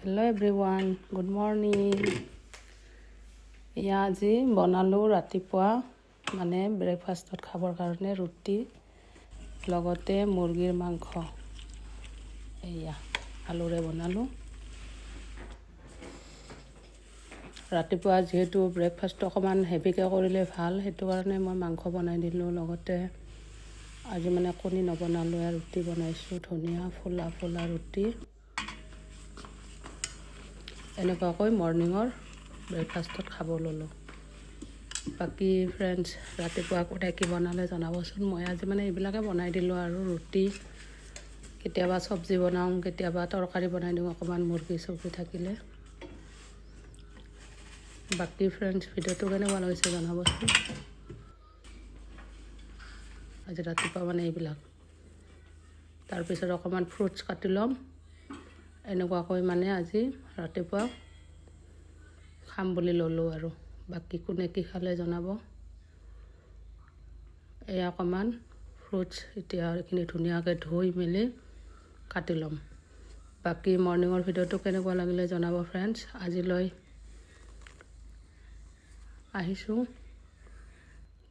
Hello everyone, good morning. এয়া আজি বনালোঁ ৰাতিপুৱা মানে ব্ৰেকফাষ্টত খাবৰ কাৰণে ৰুটি, লগতে মুৰ্গীৰ মাংস। এয়া আলুৰে বনালোঁ। ৰাতিপুৱা যিহেতু ব্ৰেকফাষ্টটো অকণমান হেভিকৈ কৰিলে ভাল, সেইটো কাৰণে মই মাংস বনাই দিলোঁ। লগতে আজি মানে কণী নবনালোঁ, ৰুটি বনাইছোঁ, ধুনীয়া ফুলা ফুলা ৰুটি। এনেকুৱাকৈ মৰ্ণিঙৰ ব্ৰেকফাষ্টত খাব ল'লোঁ। বাকী ফ্ৰেণ্ডছ, ৰাতিপুৱা কোনে কি বনালে জনাবচোন। মই আজি মানে এইবিলাকে বনাই দিলোঁ আৰু ৰুটি, কেতিয়াবা চব্জি বনাওঁ, কেতিয়াবা তৰকাৰী বনাই দিওঁ অকণমান মুৰ্গী চুৰ্গী থাকিলে। বাকী ফ্ৰেণ্ডছ, ভিডিঅ'টো কেনেকুৱা লাগিছে জনাবচোন। আজি ৰাতিপুৱা মানে এইবিলাক। তাৰপিছত অকণমান ফ্ৰুটছ কাটি ল'ম। এনেকুৱাকৈ মানে আজি ৰাতিপুৱা খাম বুলি ল'লোঁ আৰু। বাকী কোনে কি খালে জনাব। এয়া অকণমান ফ্ৰুটছ এতিয়া এইখিনি ধুনীয়াকৈ ধুই মেলি কাটি ল'ম। বাকী মৰ্ণিঙৰ ভিডিঅ'টো কেনেকুৱা লাগিলে জনাব ফ্ৰেণ্ডছ। আজিলৈ আহিছোঁ।